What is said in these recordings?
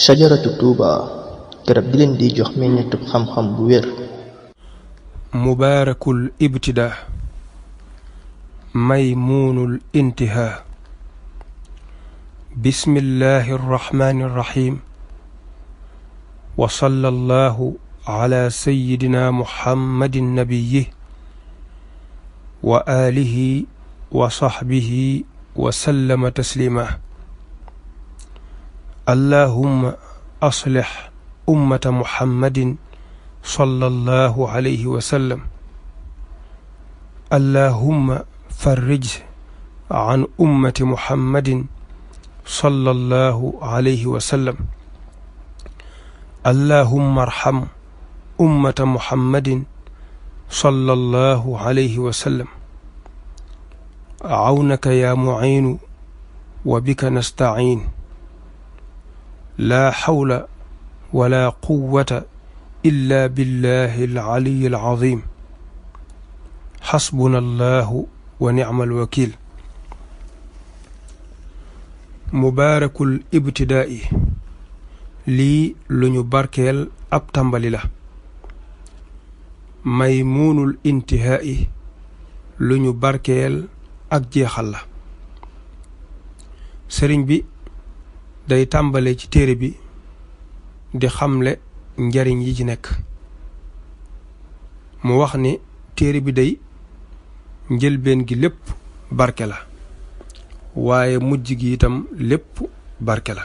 shajaratu tuuba garab gi leen di jox meññeetub xam-xam bu wér. mubaarakul ibtidaa maymuunul intihaa bismillahi rrahmaani rrahiim wa sallallahu ala sayyidina muhammadin nabiyyi wa aalihi wa sahbihi wa sallama tasliima. allahumma aslih ummata muhammadin sallallahu alayhi wa sallam. allahumma farrij an ummati muhammadin sallallahu alayhi wa sallam. allahumma arham ummata muhammadin sallallahu alayhi wa sallam. awnaka ya mu'iinu wa bika nasta'iin. laa hawla wala quwwata illa billahi al-aliyyi al-azim. xasbuna allahu wa ni'mal wakiil. mubaarakul ibtidaa'i lii lu ñu barkeel ab tàmbali la. maymuunul intihaa'i lu ñu barkeel ak jeexal la. sëriñ bi day tàmbale ci téere bi di xamle njariñ yi ci nekk. mu wax ni téere bi day njëlbeen gi lépp barke la waaye mujj gi itam lépp barke la.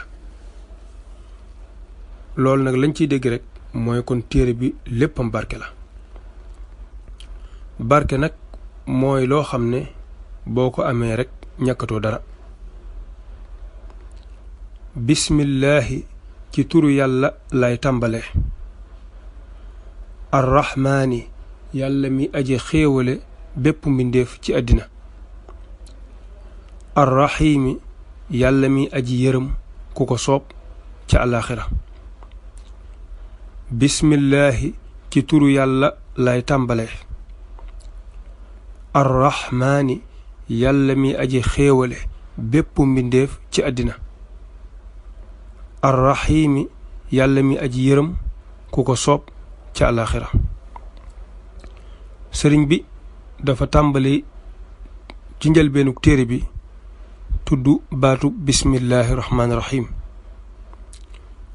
loolu nag lañ ciy dégg rek mooy kon téere bi léppam barke la. barke nag mooy loo xam ne boo ko amee rek ñàkkatoo dara. bismillaahi ci turu yàlla lay tàmbale. arrahmaani yàlla mi aji xéewale bépp mbindéef ci àddina. arrahiimi yàlla mi aji yërëm ku ko soob ca àllaaxira. bismillaahi ci turu yàlla lay tàmbale. arrahmaani yàlla mi aji xéewale bépp mbindéef ci àddina. arrahiimi yàlla mi aji yërëm ku ko soob ca àllaaxira. sëriñ bi dafa tàmbali ci njëlbeenug téere bi tudd baatu bismillahi rahmaani rahim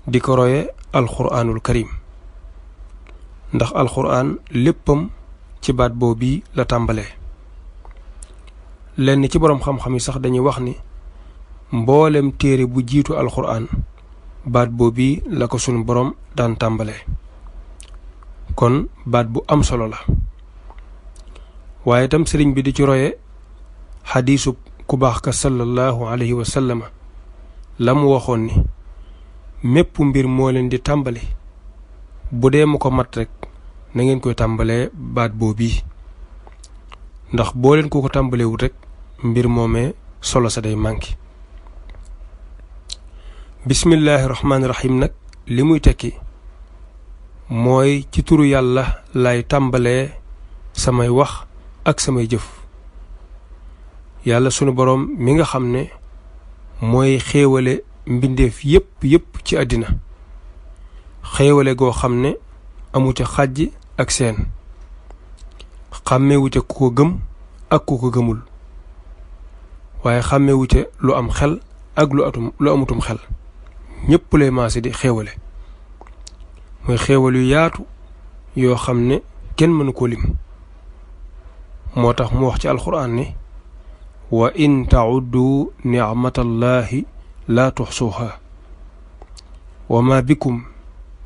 di ko roye alquraanul karim ndax alquraan léppam ci baat boobu la tàmbalee. lenn ci boroom xam-xam yi sax dañuy wax ni mboolem téere bu jiitu alquraan baat boobu la ko sunu boroom daan tàmbalee. kon baat bu am solo la. waaye itam sëriñ bi di ci roye xadiisub ku baax ka sallallahu alayhi wa sallama la mu waxoon ni mépp mbir moo leen di tàmbali bu dee mu ko mat rek na ngeen koy tàmbalee baat boobu ndax boo leen ko tàmbalewut rek mbir moomee solo sa day manki. bismillaahi rahmaani rahim nag li muy tekki mooy ci turu yàlla lay tàmbalee samay wax ak samay jëf. yàlla sunu boroom mi nga xam ne mooy xéewale mbindeef yépp ci àddina. xéewale goo xam ne amu ca xàjj ak seen. xàmmewu ca ku ko gëm ak ku ko gëmul. waaye xàmmewu ca lu am xel ak lu amutum xel. ñépp lay maase di xéewale. mooy xéewal yu yaatu yoo xam ne kenn mënu ko lim. moo tax mu wax ci alxuraan ni wa in ta'uddu ni'matallahi laa tuxsuuha wa ma bikum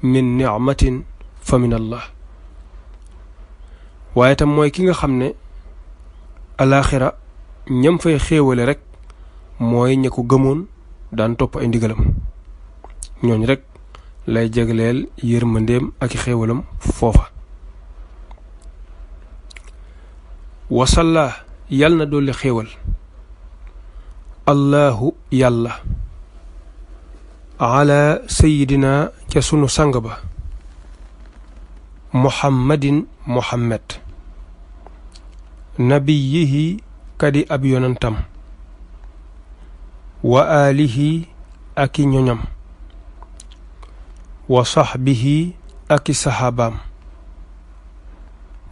min ni'matin fa min allah. waaye tam mooy ki nga xam ne alaaxira ñam fay xéewale rek mooy ña ko gëmoon daan topp ay ndigalam. ñooñ rek lay jegleel yërmandeem ak i xéewalam foofa. wasalla yàlla na dolli xéewal allahu yàlla ala sayidina ca sunu sang ba muhammadin muhammad nabiyihi kadi ab yonantam wa alihi ak i ñoñam wa sahbihi ak sahabaam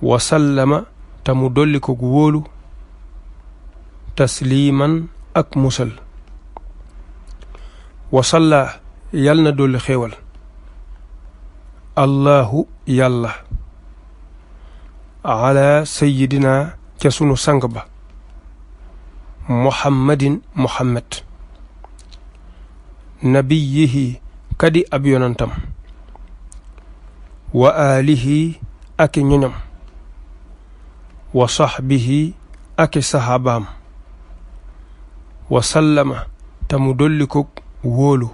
wa sallama tamu dolli ko gu wóolu tasliman ak musal wa salla yal na dolli xéewal allahu yàlla ala sayyidina ca sunu sang ba muhammadin muhammad nabiyihi kadi ab yonantam wa alihi ak ñoñam wa sahbihi ak sahabaam wa sallama tamu dolli ko wóolu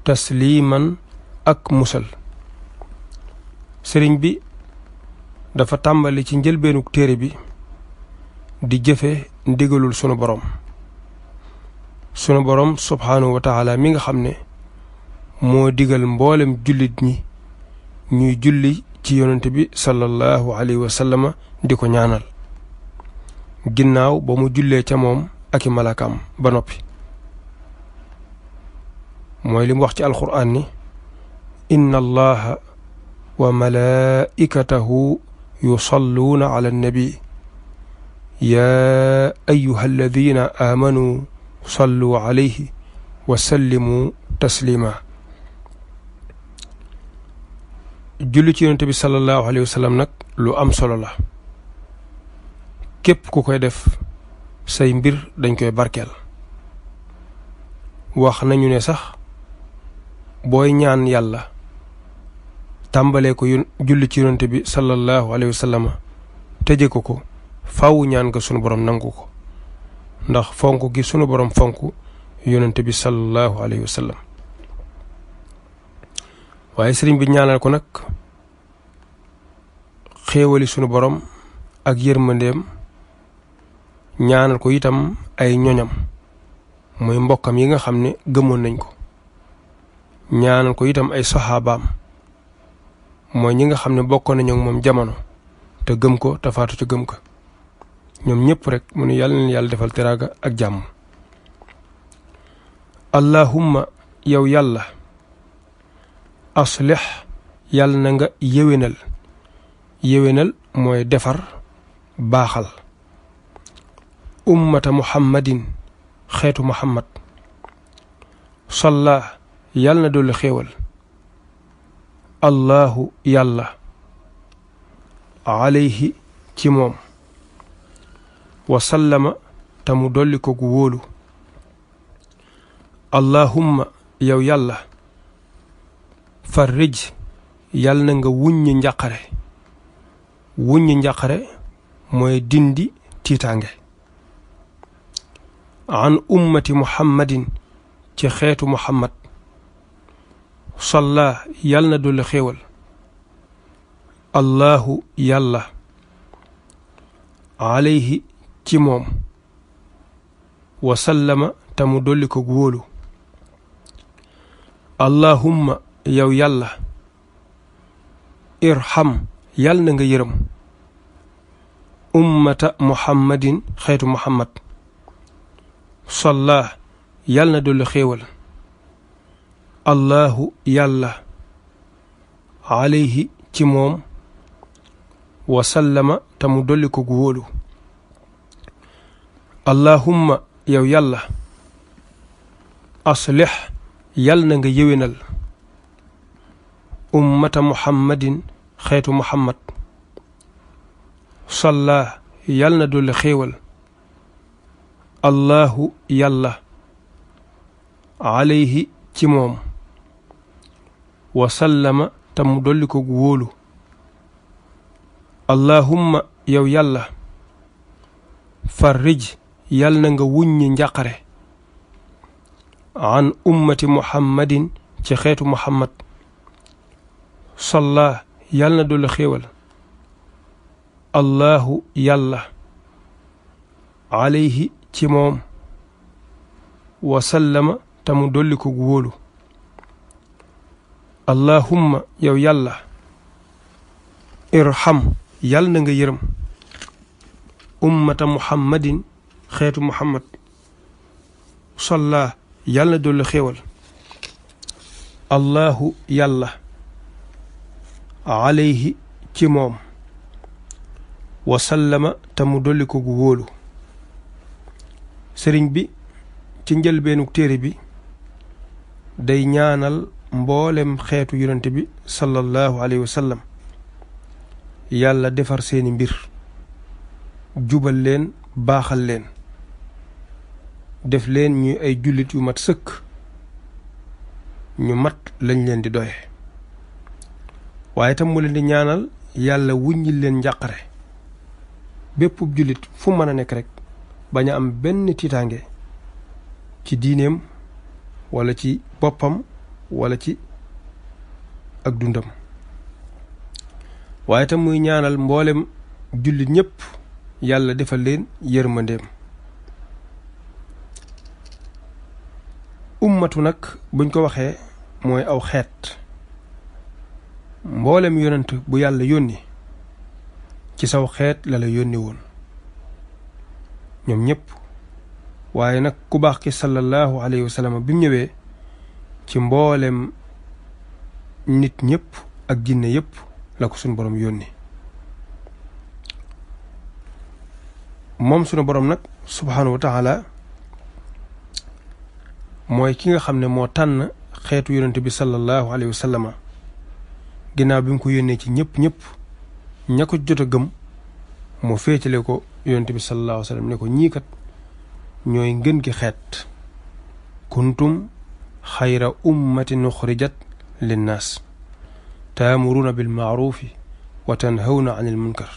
tasliman ak musal sëriñ bi dafa tàmbali ci njëlbeenuk téere bi di jëfe ndigalul sunu borom subhanahu wa ta'ala mi nga xam ne moo digal mboolem jullit ñi ñuy julli ci yonent bi sallallahu alayhi wa sallama di ko ñaanal ginnaaw ba mu jullee ca moom ak i malakaam ba noppi mooy li mu wax ci alquran ni inna allaha wa malaikatahu yusalluuna ala annabi ya ayyuha alladhina amanu sallu alayhi wa sallimu taslima julli ci yonent bi sallallahu alayhi wa sallam nag lu am solo la képp ku koy def say mbir dañ koy barkeel wax nañu ne sax booy ñaan yàlla tàmbalee ko julli ci yonent bi sallallahu alayhi wa sallam tëje ko faaw ñaan nga sunu borom nangu ko ndax fonk gi sunu borom fonk yonent bi sallallahu alayhi wa sallam waaye sëriñ bi ñaanal ko nag xéewali sunu borom ak yërmandeem ñaanal ko itam ay ñoñam mooy mbokkam yi nga xam ne gëmoon nañ ko ñaanal ko itam ay saxaabaam mooy ñi nga xam ne bokkoon nañu ak moom jamono te gëm ko te faatu ci gëm ko ñoom ñëpp rek mu ne yàlla na yàlla defal teraanga ak jàmm allahumma yow yàlla aslih yàlla na nga yéwénal mooy defar baaxal ummata muhammadin xeetu muhammad salla yàlla na dolli xéewal allahu yàlla alayhi ci moom wa sallama tamu dolli ko gu wóolu allahumma yow yàlla farrij yàlla na nga wuññi njàqare mooy dindi tiitaange an ummati muhammadin ci xeetu muhammad salla yàlla na dolli xéewal allahu yàlla alayhi ci moom wa sallama tamu dolli ko gu wóolu allahumma yow yàlla irham yàlla na nga yërëm ummata muhammadin xeetu muhammad salla yàlla na dolli xéewal allahu yàlla alayhi ci moom wa sallama tamu dolli ko gu wóolu allahumma yow yàlla aslih yàlla na nga yéwénal ummata muhammadin xeetu muhammad salla yàlla na dolli xéewal allahu yàlla alayhi ci moom wa sallama tamu dolli ko gu wóolu allahumma yow yàlla farrij yàlla na nga wuññi njàqare an ummati muhammadin ci xeetu muhammad salla yàlla na dolli xéewal allahu yàlla alayhi ci moom wa sallama tamu dolli ko gu wóolu allahumma yow yàlla irham yàlla na nga yërëm ummata muhammadin xeetu muhammad salla yàlla na dolli xéewal allahu yàlla alayhi ci moom wa sallama te mu dolli ko gu wóolu. sëriñ bi ci njëlbeenu téere bi day ñaanal mboolem xeetu yonent bi sallallahu alayhi wa sallam yàlla defar seeni mbir, jubal leen, baaxal leen, def leen ñuy ay jullit yu mat sëkk, ñu mat lañ leen di doye. waaye tam mu leen di ñaanal yàlla wuññil leen njàqare, bépp jullit fu mën a nekk rek bañ a am benn tiitaange ci diineem wala ci boppam wala ci ak dundam. waaye tam muy ñaanal mboolem jullit ñépp yàlla defal leen yërmandeem. ummatu nag buñ ko waxee mooy aw xeet. mboolem yonent bu yàlla yónni ci saw xeet la la yónni woon ñoom ñépp. waaye nag ku baax ki sallallahu alayhi wa sallam bi mu ñëwee ci mboolem nit ñépp ak jinne yépp la ko sunu borom yónni. moom sunu borom nag subhaanahu wa taala mooy ki nga xam ne moo tànn xeetu yonent bi sallallahu alayhi wa sallam ginnaaw bi mu ko yónnee ci ñépp ña ko jot a gëm mu féetale ko yonent bi sallallahu alayhi wa sallam ne ko ñii kat ñooy ngën gi xeet. kuntum xayra ummatin uxrijat linnaas taamuruuna bil maaruufi wa tanhawna anil munkar.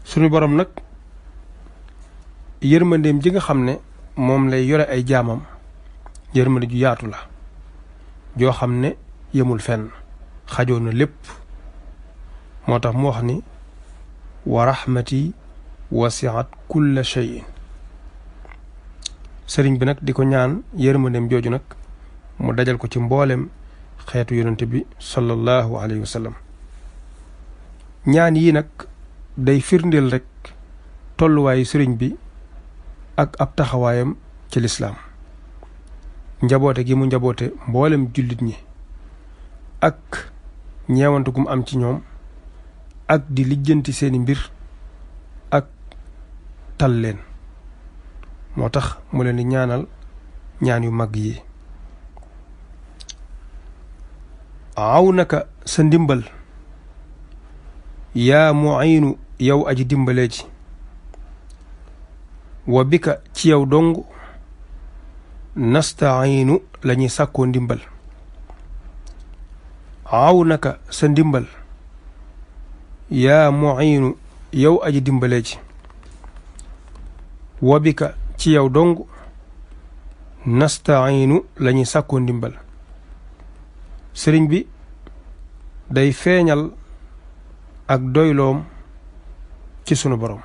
suñu borom nag yërmandeem ji nga xam ne moom lay yore ay jaamam yërmande ju yaatu la joo xam ne yemul fenn, xajoo na lépp. moo tax mu wax ni wa rahmati wasiat kulla shay'in. sëriñ bi nag di ko ñaan yërmandeem jooju nag mu dajal ko ci mboolem xeetu yonent bi sallallahu alayhi wa sallam. ñaan yi nag day firndeel rek tolluwaayu sëriñ bi ak ab taxawaayam ci lislaam, njaboote gi mu njaboote mboolem jullit ñi ak ñeewante gu mu am ci ñoom ak di lijjanti seeni mbir ak tal leen. moo tax mu leen di ñaanal ñaan yu mag yi. aw naka sa ndimbal yaa mu'iinu yow aji dimbalee ji, wa bika ci yow dong nasta'iinu lañuy sàkkoo ndimbal. aw naka sa ndimbal yaa mu'iinu yow aji dimbalee ji, wa bika ci yow dong nasta'iinu lañuy sàkkoo ndimbal. sëriñ bi day feeñal ak doyloom ci sunu borom,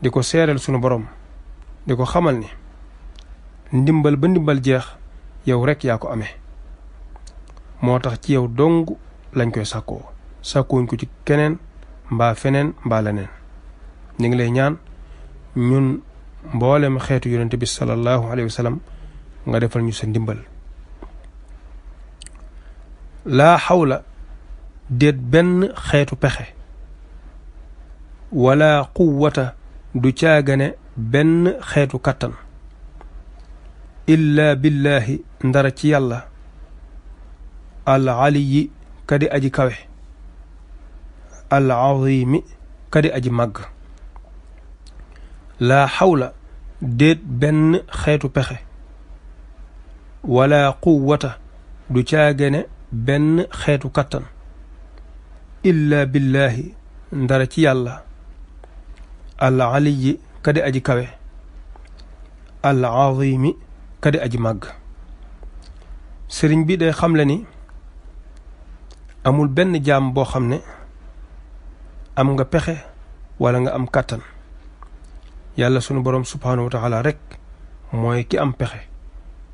di ko seereel sunu borom, di ko xamal ni ndimbal ba ndimbal jeex yow rekk yaa ko amee. moo tax ci yow dong lañ koy sàkkoo, sàkkooñ ko ci keneen mbaa feneen mbaa leneen. ñu ngi lay ñaan ñun mboolem xeetu yonent bi sallallahu alayhi wa sallam nga defal ñu sa ndimbal. laa xawla déet benn xeetu pexe wala quwwata du caagane benn xeetu kattan illa billahi ndara ci yàlla al aliyi kadi aji kawe al azimi kadi aji màgg. laa xawla déet benn xeetu pexe wala quwwata du caagane benn xeetu kattan illa billahi ndara ci yàlla al aliyi kadi aji kawe al azimi kadi aji màgg. sëriñ bi day xamle ni amul benn jaam boo xam ne am nga pexe wala nga am kàttan. yàlla sunu boroom subhaanahu wa taala rekk mooy ki am pexe,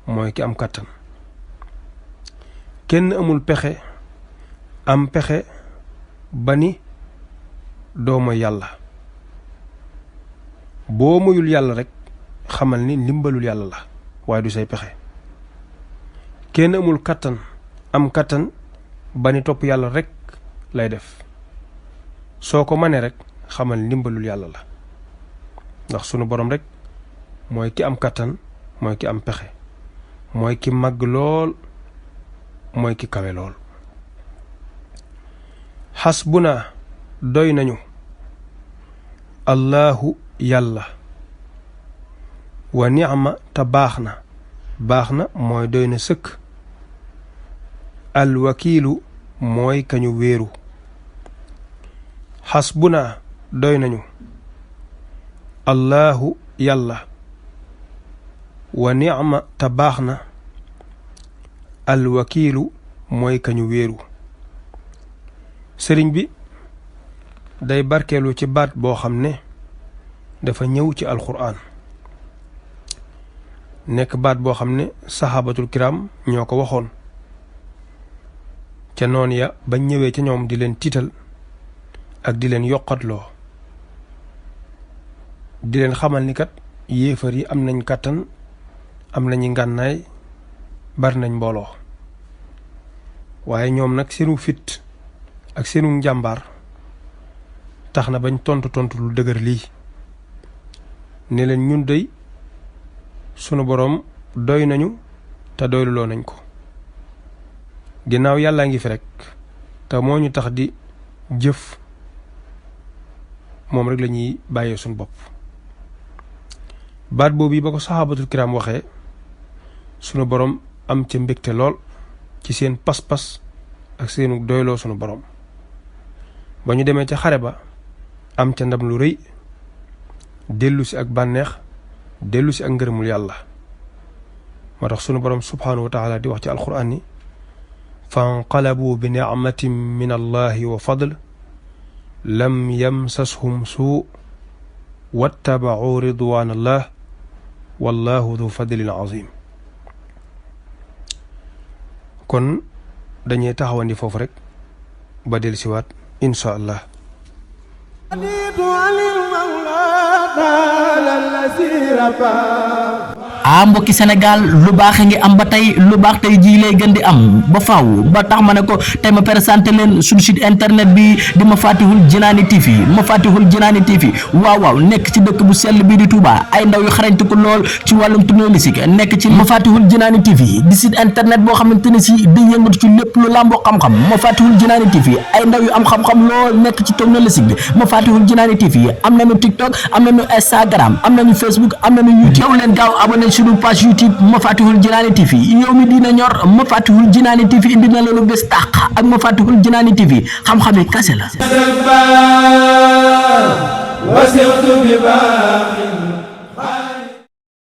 mooy ki am kàttan. kenn amul pexe am pexe ba ni doo mooy yàlla. boo moyul yàlla rekk xamal ni ndimbalul yàlla la. waaye du say pexe kenn amul kattan am kattan ba ni topp yàlla rek lay def soo ko mënee rek xamal ndimbalul yàlla la ndax sunu borom rek mooy ki am kattan mooy ki am pexe mooy ki màgg lool mooy ki kawe lool xasbuna doy nañu allahu yàlla wa ni'ma te baax na mooy doy na sëkk alwakiilu mooy kañu wéeru xasbuna doy nañu allahu yàlla wa ni'ma te baax na alwakiilu mooy kañu wéeru sëriñ bi day barkeelu ci baat boo xam ne dafa ñëw ci alxuraan nekk baat boo xam ne saxaabatul kiram ñoo ko waxoon ca noon ya bañ ñëwee ca ñoom di leen tiital ak di leen yokkatloo di leen xamal ni kat yéefar yi am nañ kàttan am nañu ngànnaay bari nañ mbooloo waaye ñoom nag seenu fit ak seenu njàmbaar tax na bañ tontu lu dëgër lii ne leen ñun dey sunu boroom doy nañu te doyluloo nañ ko ginnaaw yàllaa ngi fi rek te moo ñu tax di jëf moom rek la ñuy bàyyee suñu bopp baat boobu yi ba ko saxaabatul kiram waxee sunu boroom am ca mbégte lool ci seen pas-pas ak seenu doyloo sunu boroom ba ñu demee ca xare ba am ca ndam lu rëy dellu si ak bànneex dellu si ak ngërëmul yàlla moo tax sunu boroom subhaanahu wa taala di wax ci alquraan ni fanqalabu bi nicmatin min allahi wa fadl lam yamsashum suu wattabacuu ridwan allah wallahu du fadlin azim kon dañuy taxawandi foofu rek ba del siwaat insha allah mbokki Sénégal lu baax ngi am ba tey lu baax tey jii lay gën di am ba faaw ba tax ma ne ko tey ma présenté leen suñu site internet bi di Mafatihul Jinani TV Mafatihul Jinani TV waaw nekk ci dëkk bu sell bii di Touba ay ndaw yu xarañtu ko lool ci wàllum technologie nekk ci Mafatihul Jinani TV di site internet boo xamante ne si day yëngatu ci lépp lu làmboo xam-xam Mafatihul Jinani TV ay ndaw yu am xam-xam lool nekk ci technologie bi Mafatihul Jinani TV am nañu TikTok am nañu Instagram am nañu Facebook am nañu YouTube daw leen gaaw abonné suñu page YouTube Mafatihul Jinani TV yow mi dina ñor Mafatihul Jinani TV indi na la lu bees tàq ak Mafatihul Jinani TV xam-xame kase la